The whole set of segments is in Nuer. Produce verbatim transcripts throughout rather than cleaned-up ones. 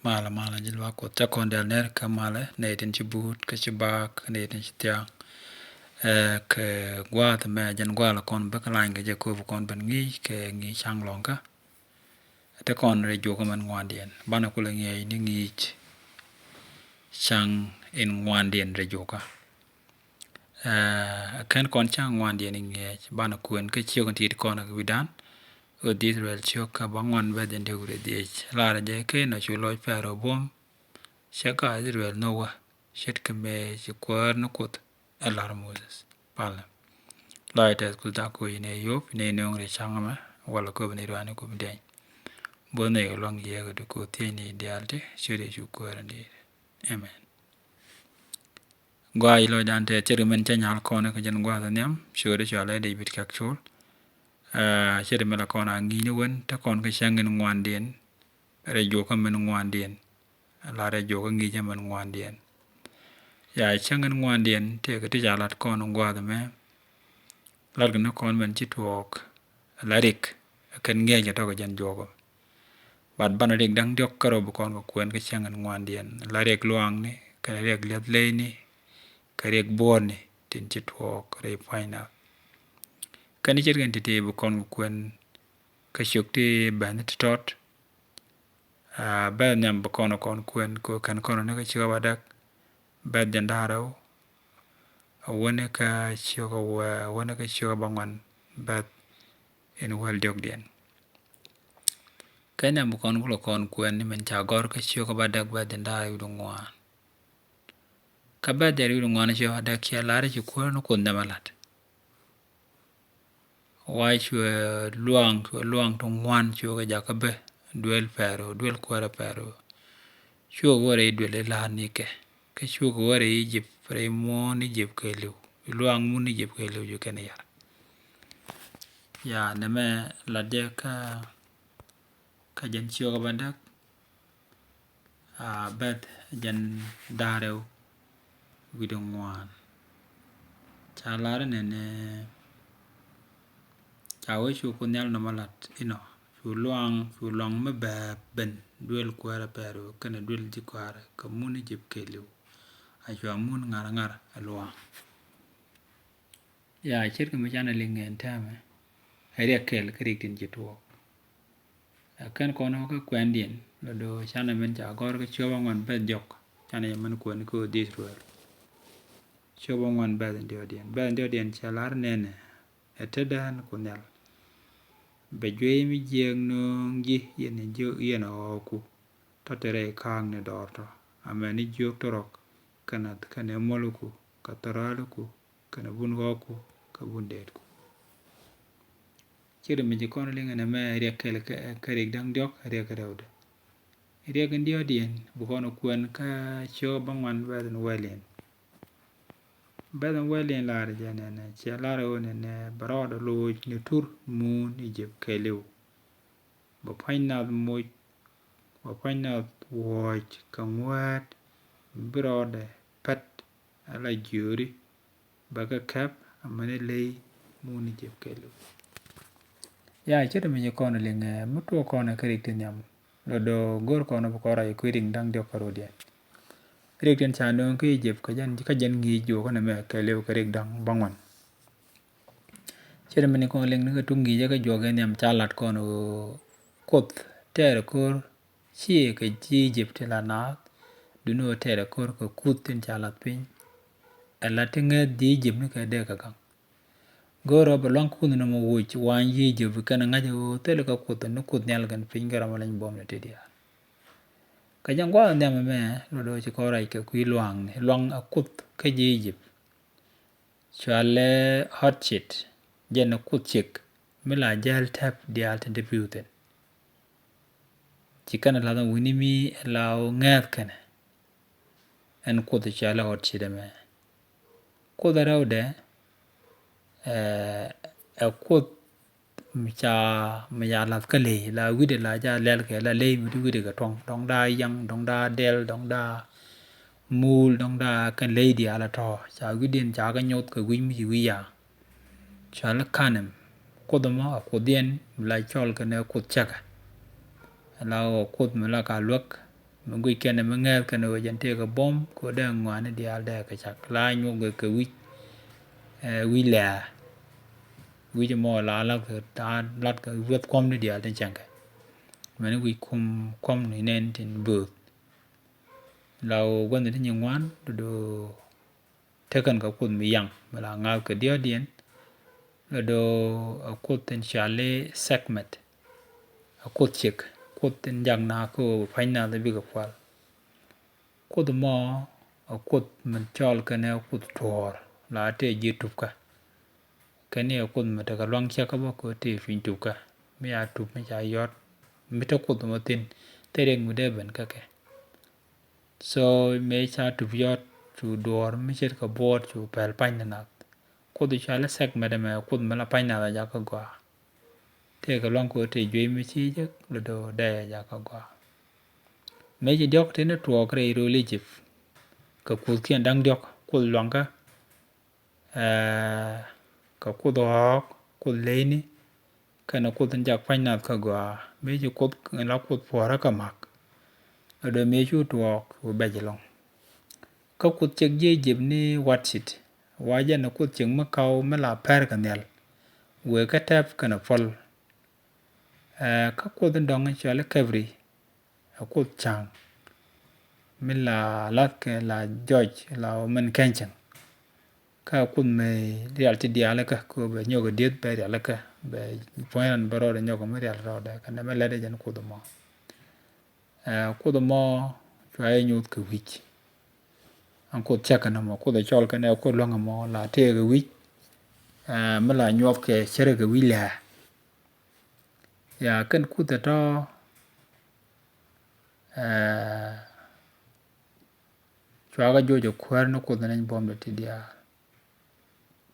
Malɛ, malɛ ji̱ luaak Kuɔth, cä kɔn diaal ner kɛ malɛ, nɛy tin ci buut, kɛ ci baak, nɛy tin ci thia̱a̱ŋ. Ɛ, kɛ gua̱a̱th mɛ jɛn gua̱a̱th kɔn bä kɛ lany kɛ jɛ kööb kɔn ben ŋi̱i̱c kɛ ŋi̱i̱c ca̱ŋ lɔ̱ŋkä. Te kɔn rɛy juɔkä mɛn ŋuandiɛn. Banɛ kulɛ ŋi̱eec ni ŋi̱i̱c ca̱ŋ in ŋuandiɛn rɛy juɔkä. Ɛ, kɛn kɔn ca̱ŋ ŋuandiɛn in ŋi̱eec, banɛ kuɛn kä ciök in ti̱i̱t kɔn kɛ wi̱dan. Ɣöö dhi̱th Israel ciök kä bäŋuan bɛ̈th in diɔ̱k rɛy dhiec. Lar jɛ kɛ nɔ cu lɔc Pɛro buɔ̱m. Cɛ ka Israel nhök wä ce̱tkɛ mëë ci kuäär ni Kuoth ɛ la̱r Moses. Palɛ. Lɔc tɛth Kuoth dak koc inɛ yop inɛ nööŋ rɛy ca̱ŋ ɛmɛ walɛ köp ni ruani köp diɛny. Bo̱th nɛy kɛ luaŋ yiëë kɛ ti Kuoth thiecni diaal ti ciöt Yecu kuäär in di̱i̱t. Amen. Gɔaa i̱ lɔcdan tɛth, ce̱t kɛ min cä nyal kɔn kɛ jɛn gua̱a̱th nhiam, ciötdä cɔalɛ David Kɛk Col. Ɛ, ce̱t mi la kɔn a ŋi̱i̱cni wen te kɔn kɛ cäŋ in ŋuandiɛn rɛy juɔkä min ŋuandiɛn. La rɛy juɔkä ŋi̱i̱cä min ŋuandiɛn. Ya, cäŋ in ŋuandiɛn tëëkɛ ti ca lat kɔn in gua̱a̱th ɛmɛ. Lat kɛ ni kɔn min ci tuɔɔk la riɛk kɛn ŋi̱eec kɛ tɔ̱ kɛ jɛn juɔkä. But banɛ riɛk da̱ŋ diɔ̱k kärɔ̱ bi kɔn kɛ kuɛn kä cäŋ in ŋuandiɛn. La riɛk luaŋni, kɛnɛ riɛk li̱eth leyni, kɛ riɛk buɔ̱ɔ̱rni tin ci tuɔɔk rɛy pua̱nyna. Kɛn ce̱tkɛn ti̱ti̱ bi kɔn kɛ kuɛn kä ciök ti ben ti tɔt. Aa, bɛ̈th nhiam bi kɔn kɔn kuɛn kɛ kɛn kɔn ni kä ciök ɛ bädäk, bɛ̈th jiɛn da̱ŋ rɛw, a wäni kä ciök ɛ wä, a wäni kä ciök ɛ bäŋuan, bɛ̈th in wäl diɔ̱kdiɛn. Kɛ nhiam bi kɔn kulɛ kɔn kuɛn ni min ca gɔ̱r kä ciök ɛ bädäk, bɛ̈th jiɛn da̱ŋ rɛw wi̱cdɛ ŋuan. Kä bɛ̈th jiɛn rɛw wi̱cdɛ ŋuan ciök ɛ bädäk, ciɛ lar ci kuäär ni Kuoth nhiam ɛ la̱t. Wa cuɛ luaŋ, cuɛ luaŋ ti ŋuan, cuɛ kɛ jakä bä duel Pɛro, duel kuäärä Pɛro. Cuɛ wä rɛy duel i̱ la̱r nikɛ. Kä cuɛ wä rɛy Ijip, rɛy muɔ̱ɔ̱n Ijip kɛɛliw. Luaŋ mun Ijip kɛɛliw cu kɛn yar. Ya, nɛmɛ lat jɛ kä, kä jɛn ciök ɛ bädäk. Aa, bɛ̈th jiɛn da̱ŋ rɛw wi̱cdɛ ŋuan. Ca lar nɛnɛ, ca wee cu Kuoth Nhial nɔmɔ lat inɔ, cu luaŋ, cu luaŋ mi bɛ̈ɛ̈p ben duel kuäärä Pɛro kɛnɛ duel ji̱ kuäärä kɛ mun Ijip kɛɛliw. A cua mun ŋa̱r ŋa̱r ɛ luaŋ. Ya, ce̱tkɛ mi canɛ liŋ ɛn täämɛ, ɛ riɛk kɛl kä riɛk tin ci tuɔɔk. Ɛ kɛn kɔn kä kuɛndiɛn, lɔ do̱ canɛ min ca gɔ̱r kä ciök ɛ bäŋuan bɛ̈th diɔ̱k, canɛ jɛ min kuɛn kä ɣöö dhi̱th Israel. Ciök ɛ bäŋuan bɛ̈th in diɔ̱kdiɛn, bɛ̈th in diɔ̱kdiɛn cɛ lar nɛnɛ, ɛ tetdä ɛn Kuoth Nhial. Bɛ juey mi jiääk nööŋ ji̱ yɛn jiök, yɛn ɣɔ̱ɔ̱ku, tɔ̱ te rɛy ka̱a̱kni dɔɔr tɔ̱, amäni jiök tɔ̱ rɔ̱k, kɛnɛ, kɛnɛ muɔ̱lku, kɛ thɔraliku, kɛnɛ bun ɣɔ̱ɔ̱ku, kɛ bun deetku. Ce̱tkɛ mi ci kɔn liŋ ɛn ɛmɛ, riɛk kɛl kä, kä riɛk da̱ŋ diɔ̱k, riɛk rɛwdɛ. Riɛk in diɔ̱kdiɛn bi kɔn kuɛn kä ciök ɛ bäŋuan bɛ̈th in wäliɛn. Bɛ̈th in wäliɛn lar jɛ nɛnɛ, cɛ lar ɣöö nɛnɛ bɛ rɔɔdɛ loc ni tur muun Ijip kɛɛliw. Bɛ pua̱ny nath moc, bɛ pua̱ny nath wuɔ̱ɔ̱c kɛ ŋuäät, bi rɔɔdɛ pɛt ala jiööri, bɛ kɛ kɛp amäni ley muun Ijip kɛɛliw. Ya, ce̱tkɛ mi ci kɔn liŋ ɛ, mi tuɔɔk kɔn kä riɛk ti nhiam, lɔ do̱ go̱r kɔn bi kɔn ruac kui̱ riɛk da̱ŋ diɔ̱k kärɔ̱diɛn. Riɛk tin ca nööŋ kä Ijip kä jɛn, kä jɛn ŋi̱i̱c juɔkä nɛmɛ kɛɛliw kɛ riɛk da̱ŋ bäŋuan. Ce̱tkɛ mi ni kɔn liŋ ni kä tuk ŋi̱i̱cä kä juɔk in nhiam ca lat kɔn ɣöö Kuoth tɛɛr ko̱r ciɛ kɛ ji̱ Ijip ti la naath, duŋni ɣöö tɛɛr ko̱r kɛ kuth tin ca lath piny. Ɛ la ti ŋäth ji̱ Ijip ni kɛ dee kɛ gaŋ. Go̱o̱rä bɛ luaŋ kuth nɔmɔ woc wa̱a̱ny ji̱ Ijip kɛn ŋa̱c ɣöö thilɛ kɛ kuth ni Kuoth Nhial kɛn piny kɛ ram ɛ leny buɔ̱m ni ti diaal. Kä jɛn gua̱a̱th nhiam ɛmɛ, lɔ do̱ ci kɔn ruac kɛ kui̱ luaŋni, luaŋ ɛ kuth kä ji̱ Ijip. Cɔalɛ hot shit, jɛn ɛ kuth ciek mi la jäl tɛp diaal tin te pi̱w thi̱n. Ci kɛn ɛ la̱th ɛn wi̱ni mi la ɣöö ŋɛ̈th kɛnɛ. Ɛn kuoth cɔalɛ hot shit ɛmɛ. Kuoth ɛ rɛwdɛ, ɛ, ɛ kuoth mi ca, mi ca lath kä ley, la wi̱cdɛ la ca lɛl kɛ la ley mi ti wi̱cdɛ kɛ tuɔ̱ŋ, dɔ̱ŋ daa yaŋ, dɔ̱ŋ daa dɛl, dɔ̱ŋ daa muul, dɔ̱ŋ daa kɛn ley diaal a tɔ̱. Ca wi̱cdiɛn ca kɛ nyoth kɛ wi̱c mi ci wi̱c ya̱a̱. Cɔal i̱ Kanim. Kuoth ɛmɔ a kuothdiɛn mi la cɔl kɛnɛ kuoth cäkä. La ɣöö kuoth mi la ka luäk, mi guic kɛn mi ŋɛɛth kɛn ɣöö jɛn tëëkɛ buɔ̱m kɛ ɣöö dee ŋɔaani diaal dee kɛ cak la nyuɔk kɛ wi̱c, ɛ, wi̱c lɛ̈ɛ̈. Wi̱c mɔ la lath kɛ, la lath kɛ wi̱eth kuɔ̱mni diaal tin cäŋkɛ. Mɛni wi̱c kum kuɔ̱mni nɛn tin bööth. La ɣöö gua̱thni ti nyin ŋuan do̱do̱ tekɛn kɛ kuoth mi yaŋ mi la ŋa̱th kɛ diɔ̱ɔ̱kdiɛn. Lɔ do̱ ɛ kuoth tin cɔali Sekhmet. Ɛ kuoth ciek, kuoth tin jak naath kä ɣöö bi pua̱ny naath bikɛ pual. Kuoth mɔ ɛ kuoth mi cɔl kɛnɛ kuoth tuɔɔr la tëë ji̱ tupkä. Kɛn ni ɛ kuoth mi tekɛ luaŋ ciek kä bä kɛ ɣöö tëë cuny tupkä. Mi ca tup mi ca yɔt mi te kuoth mɔ thi̱n, thil riɛk mi dee ben kä kɛ. So mëë ca tup yɔt, cu duɔ̱ɔ̱r mi ce̱tkɛ buɔɔt cu pɛl pa̱ny ni nath. Kuoth cɔali Sekhmet ɛmɛ, kuoth mi la pa̱ny nath a jakä gɔaa. Tëëkɛ luaŋ kɛ ɣöö tëë juey mi ci jek lɔ do̱ dee a jakä gɔaa. Mëë ci diɔ̱k tin tuɔɔk rɛy rööl Egypt kɛ kuthkiɛn da̱ŋ diɔ̱k, kuoth luaŋkä, ɛ, kɛ kuoth ɣɔ̱ɔ̱k, kuoth leyni, kɛnɛ kuoth in jak pa̱ny nath kä gɔaa. Mëë ci kuoth in la kuoth puɔ̱ɔ̱rä kɛ ma̱k, lɔ do̱ mëë cu tuɔɔk cu bɛc ɛlɔ̱ŋ. Kä kuoth ciek ji̱ Egypt ni Watchit, wa jɛn ɛ kuoth ciek mi kaw mi la pɛr kɛ nhial, wëë kä tɛp kɛnɛ puɔl. Ɛ, kä kuoth in dɔ̱ŋ cɔali Kebri, ɛ kuoth ca̱ŋ mi la lathkɛ la jɔc la ɣöö min kɛn cieŋ. Kä kuoth mi rial ti diaal ikä kɛ ɣöö bɛ nyɔk kɛ dieth bɛ rial ikä, bɛ puɔ̱ny ran bä rɔɔdɛ nyɔk mi rial rɔɔdɛ kɛ nɛmɛ lätdɛ jɛn kuoth mɔ. Ɛ, kuoth mɔ cua jɛ nyuuth kɛ wi̱c. Ɛn kuoth cäkɛ nɔmɔ, kuoth ɛ cɔl kɛnɛ kuoth luäŋ ɛmɔ la tëëkɛ wi̱c. Ɛ, mi la nyuɔth kɛ cärɛ kɛ wi̱c lɛ̱̈ɛ̱̈. Ya, kɛn kuth ɛ tɔ̱, ɛ, cua kɛ joc ɛ kuäär ni kuoth ɛ nɛny buɔ̱mdɛ ti diaal.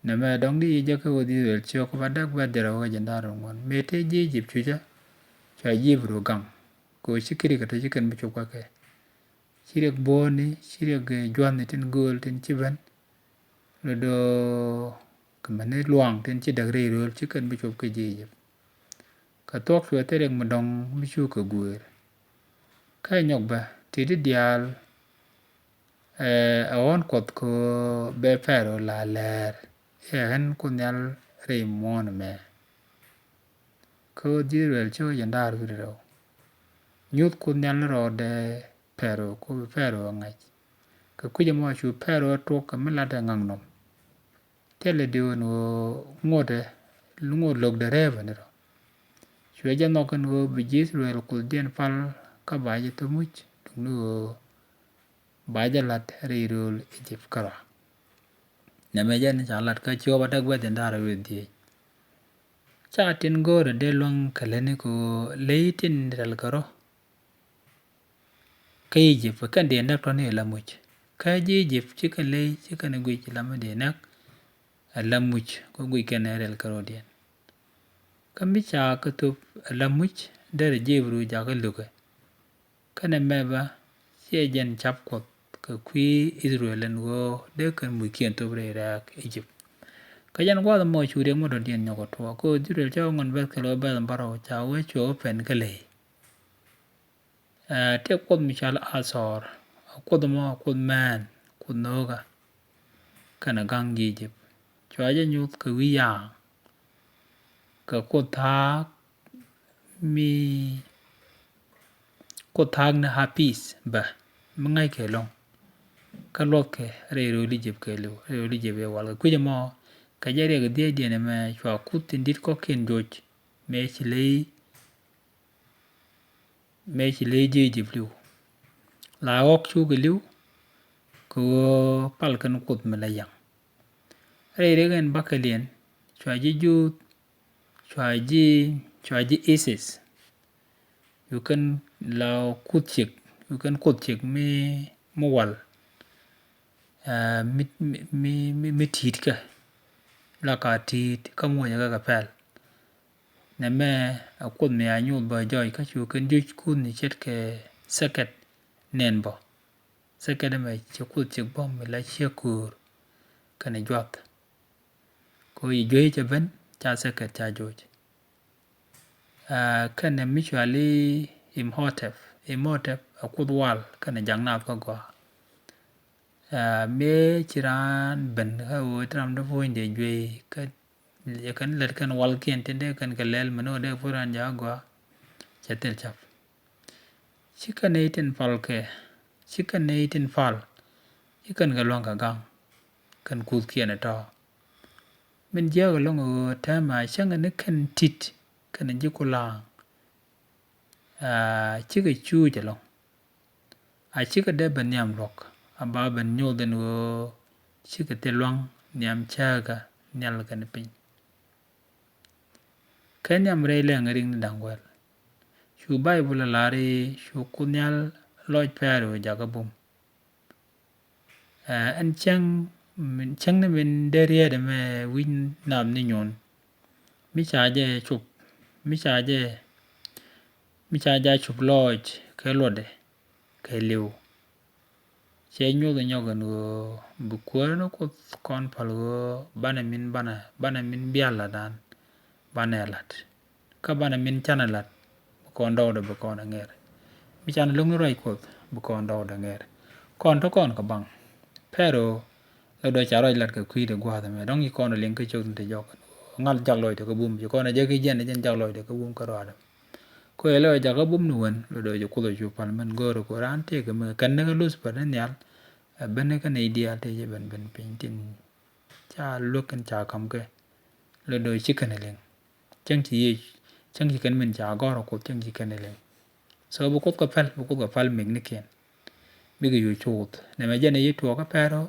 Nɛmɛ dɔ̱ŋ di jɛ kä ɣöö ji̱ Israel ciök ba däk bɛ̈th jɛ rɛw kä jiɛn da̱ŋ rɛw ŋuan. Mëë tëë ji̱ Egypt cucä, cua ji̱ Ibru gaŋ. Kɛ ɣöö ci kiri kɛ tɔ̱ ci kɛn bi cop kä kɛ. Ci riɛk buɔ̱ɔ̱ni, ci riɛk, ɛ, jua̱thni tin gööl tin ci ben. Lɔ do̱ kɛ mɛni luaŋ tin ci däk rɛy rööl ci kɛn bi cop kä ji̱ Egypt. Kɛ thuɔ̱k cuɛ thil riɛk mi dɔ̱ŋ mi cu kɛ guëër. Kä nyɔk bä, ti̱ti̱ diaal, ɛ, ɛ ɣɔ̱n kuɔth kɛ ɣöö bɛ Pɛro la lɛɛr i̱ ɛ ɣän Kuoth Nhial rɛy muɔ̱ɔ̱n ɛmɛ. Kä ji̱ Israel cä jiɛn da̱ŋ rɛw wi̱cdɛ rɛw. Nyuth Kuoth Nhial ni rɔɔdɛ Pɛro, kɛ ɣöö bi Pɛro ɛ ŋa̱c. Kɛ kui̱c ɛmɔ cu Pɛro ɛ tuɔk kɛ mi latdɛ ŋa̱k nɔm. Thilɛ di ɣöö ŋot ɛ, ŋot lo̱kdɛ rɛɛpɛ ni rɔ. Cuɛ jɛ nhɔk ɛn ɣöö bi ji̱ Israel Kuothdiɛn pal kä ba jɛ thop muc, duŋni ɣöö ba jɛ la̱t rɛy rööl Egypt kärɔa. Nɛmɛ jɛn ca lat kä Ciööp a däk bɛ̈th jiɛn da̱ŋ rɛw wi̱cdɛ dhieec. Ca tin go̱o̱rä dee luäŋ kɛ lätni kɛ ɣöö ley tin rɛl kɛ rɔ kä Egypt kɛn dee näk tɔ̱ni ɛ la muc. Kä ji̱ Egypt cikɛ ley, cikɛ ni guic la mi dee näk ɛ la muc, kä guic kɛn ɛ rɛl kɛ rɔ̱diɛn. Kä mi ca kɛ thop ɛ la muc, derɛ ji̱ Ibru jakä lukɛ. Kɛnɛ mɛ bä, ciɛ jɛn ca̱p Kuɔth kɛ kui̱ Israel ɛn ɣöö dee kɛn muckiɛn thop rɛy rɛ̈ɛ̈k Egypt. Kä jɛn gua̱a̱th ɛmɔ cu riɛk mi dɔ̱diɛn nyɔk ɛ tuɔɔk, kɛ ɣöö Israel cä ŋuɔ̱n bɛ̈th kɛ lo̱ bɛ̈th ɛn bärɔw ca wee cuɛ wä pɛn kä ley. Ɛ, tëë kuoth mi cɔal Athor, ɛ kuoth ɛmɔ, ɛ kuoth mɛn, kuoth nhökä, kɛnɛ ga̱ŋ ji̱ Egypt. Cua jɛ nyuth kɛ wi̱i̱ ya̱a̱ŋ, kɛ kuoth tha̱a̱k mi, kuoth tha̱a̱k ni Apith bä, mi ŋa̱ckɛ ɛlɔ̱ŋ. Kä luɔthkɛ rɛy rööl Egypt kɛɛliw, rɛy rööl Egypt ëë walkɛ. Kui̱c ɛmɔ, kɛ jɛ riɛk dhiecdiɛn ɛmɛ, cua kuth tin di̱t kɔ̱kiɛn joc, mëë ci ley mëë ci ley ji̱ Egypt li̱w. La ɣɔ̱k cukɛ li̱w, kɛ ɣöö pal kɛn kuoth mi la yaŋ. Rɛy riɛk ɛn bäkɛliɛn, cua ji̱ juuth, cua ji̱, cua ji̱ Isis. Cu kɛn la kuth ciek, cu kɛn kuoth ciek mi, mi wal. Ɛ, mi, mi, mi, mi, mi ti̱i̱t kɛ. La ka ti̱i̱t, kä muɔcɛ kɛ kɛ pɛl. Nɛmɛ ɛ kuoth mi a nyuuth bä jɔc kä cu kɛn juc kuthni ce̱tkɛ thɛkɛt nɛn bä. Thɛkɛt ɛmɛ cɛ kuoth ciek bä mi la ciek köör kɛnɛ juath. Kɛ ɣöö yi juey cɛ ben ca thɛkɛt ca joc. Aa, kɛnɛ mi cuali Imhotep. Imhotep ɛ Kuoth wal kɛnɛ jak naath kä gɔaa. Aa, mëë ci raan ben kä ɣöö ti ram dee puɔ̱nydɛ juey kä, ɛ kɛn lät kɛn walkiɛn tin dee kɛn kɛ lɛl mɛn ɣöö dee puɔ̱ny raan jak gɔaa. Cɛ thil cap. Ci kɛn nɛy tin pal kɛ, ci kɛn nɛy tin pal, ci kɛn kɛ lua̱ŋ kɛ gaŋ. Kɛn kuthkiɛn ɛ tɔ̱. Min jiääk ɛlɔ̱ŋ ɣöö täämɛ a cäŋ ni kɛn ti̱t kɛn ji̱ ku laaŋ. Aa, cikɛ cuuc ɛlɔ̱ŋ. A cikɛ dee ben nhiam luɔ̱k, a ba ben nyoth ɛn ɣöö cikɛ thil lua̱ŋ nhiam cääkä nhial kɛn piny. Kɛ nhiam rɛy lɛŋ ri̱ŋ ni da̱ŋ wɛl. Cu Bayböl ɛ la̱r i̱ cu Kuoth Nhial lɔc Pɛro jakä bum. Ɛ, ɛn cäŋ, cäŋ ni min dee riet ɛmɛ wi̱c nath ni nyuɔn. Mi ca jɛ cop, mi ca jɛ, mi ca jɛ cop lɔc kɛ luɔtdɛ kɛ liw. Cɛ nyoth nyɔk ɛn ɣöö bi Kuäär ni Kuoth kɔn pal ɣöö banɛ min, banɛ, banɛ min bial latdan, banɛ lat. Kä banɛ min canɛ lat, bi kɔn dɔwdɛ bi kɔn ɛ ŋer. Mi canɛ lo̱k ni ruac Kuɔth, bi kɔn dɔwdɛ ŋer. Kɔn te kɔn kɛ baŋ. Pɛro lɛ dɔ̱ ca ruac lat kɛ kui̱dɛ gua̱a̱th ɛmɛ. Dɔ̱ŋ ci kɔn ɛ liŋ kä ciök tin te jɔk. Ŋa̱l jak lɔcdɛ kä bum, ci kɔn ɛ jɛ ki jɛn, jɛn jak lɔcdɛ kä bum kä ruaadɛ. Kɛ ɣöö lɛ wä jakä bum ni wen, lɛ dɔ̱ jɛ Kuoth ɛ cu pal min go̱o̱rɛ kɛ raan tëëkɛ mi kɛn ni kä Lucifer ni nhial. Ɛ ben ni kä nɛy diaal tëë jɛ ben ben piny tin ca luäk kɛn ca ka̱m kɛ. Lɛ dɔ̱ ci kɛn ɛ liŋ. Cäŋ ci Yecu, cäŋ ci kɛn min ca gɔ̱r ɛ Kuoth cäŋ ci kɛn ɛ liŋ. So bi Kuoth kɛ pal, bi Kuoth kɛ pal mɛk ni kiɛn. Bikɛ yo̱ cuuth. Nɛmɛ jɛn ɛ ci tuɔɔk kä Pɛro,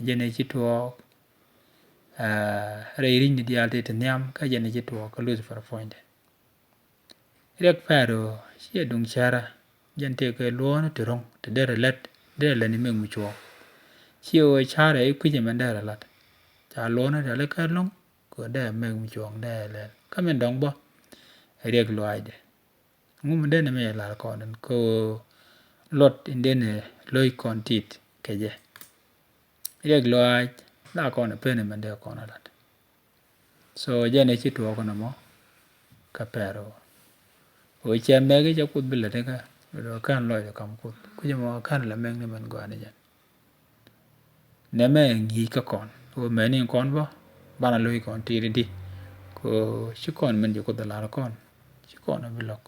jɛn ɛ ci tuɔɔk, aa, rɛy ri̱cni diaal tëë ti nhiam, kä jɛn ɛ ci tuɔɔk kä Lucifer puɔ̱nydɛ. Riɛk Pɛro ciɛ duŋ cärä, jɛn tëëkɛ luɔ̱ɔ̱ni ti ro̱ŋ, ti derɛ lät, derɛ lät ni mɛk mi cuɔɔk. Ciɛ ɣöö cärɛ i̱ kui̱c ɛmɛn derɛ la̱t. Ca luɔ̱ɔ̱ni rialikä lo̱ŋ, kɛ ɣöö derɛ mɛk mi cuɔɔk derɛ lɛl. Kä min dɔ̱ŋ bä, riɛk lɔaacdɛ. Ŋu mi dee ni mi lar kɔn in kɛ ɣöö luɔt in dee ni lo̱c kɔn tit kɛ jɛ. Riɛk lɔaac la kɔn in pen in mɛn dee kɔn in lat. So jɛn ɛ ci tuɔɔk nɔmɔ kä Pɛro. Ɣöö cɛ mɛk i̱ cɛ Kuoth bi lät ikä, lɔ kän lɔcdɛ kam Kuoth. Kui̱c ɛmɔ kän la mɛk ni mɛn gɔaa ni jɛn. Nɛmɛ ŋi̱i̱c kä kɔn. Ɣöö mɛni kɔn bä, banɛ lo̱c kɔn ti̱i̱t i̱di. Kɛ ɣöö ci kɔn min ci Kuoth ɛ lar kɔn, ci kɔn ɛ bi lo̱k.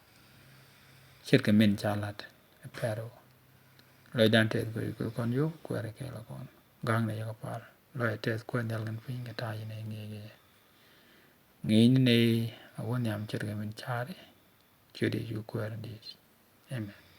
Ce̱tkɛ min ca lat ɛ Pɛro. Lɔcdan tɛth kɛ kɔn yio̱w, kuɛɛrɛ kɛɛl kɔn. Ga̱ŋnɛ yɛ kɛ pal. Lɔcɛ tɛth kuɛɛr nhial kɛn piny kɛ ta̱a̱ ci nɛy ŋi̱i̱c kɛ jɛ. Ŋi̱i̱c ni nɛy a wä nhiam ce̱tkɛ min ca̱ri. Ciöt Yecu Kuäär in di̱i̱t. Amen.